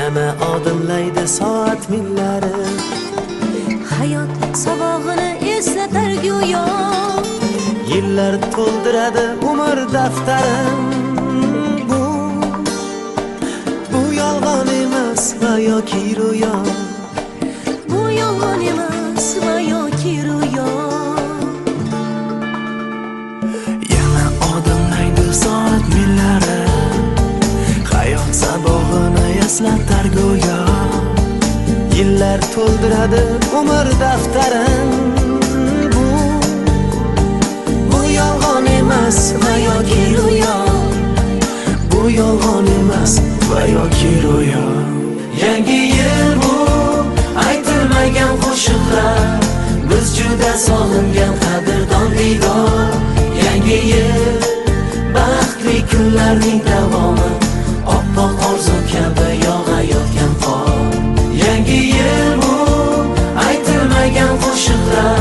Yana odimlaydi soat millari. Hayot sabog'ini eslatar go'yo. Yillar to'ldiradi umr daftarim. Bu yolg'on emas va yoki ro'yo. Bu yolg'on emas va yoki ro'yo. Yana odimlaydi soat millari. Hayot sabog'ini eslatar go'yo. Yillar to'ldiradi umr daftarim. Bu yolg'on emas va yoki ro'yo. Bu yolg'on emas va yoki ro'yo. Yangi yil bu aytilmagan qo'shiqlar, biz juda sog'ingan qadrdon diydor. Yangi yil baxtli kunlarning davomi, oppoq orzu kabi yog'ayotgan qor. Yangi yil bu aytilmagan qo'shiqlar,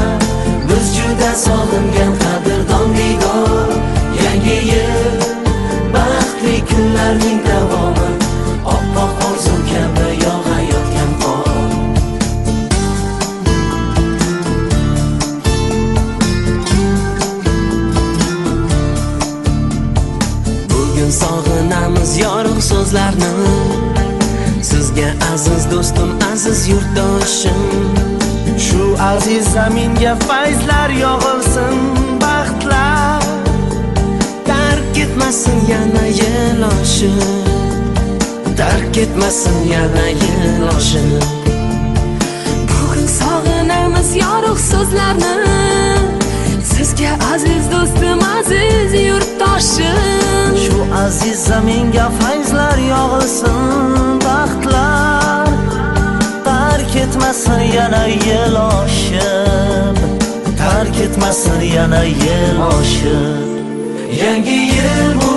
biz juda sog'ingan qadrdon diydor. Yangi yil baxtli kunlarning davomi, oppoq orzu kabi yog'ayotgan qor. Bugun sog'inamiz yorug' so'zlarni, sizga aziz do'stim, aziz yurtdoshim. Shu aziz zaminga fayzlar yog'ilsin, baxtlar tark etmasin yana yil oshib, tark etmasin yana yil oshib. Bugun sog'inamiz yorug' so'zlarni, sizga aziz do'stim, aziz yurtdoshim. Shu aziz zaminga fayzlar yog'ilsin, baxtlar tark etmasin yana yil oshib, tark etmasin yana yil oshib. Yangi yil bu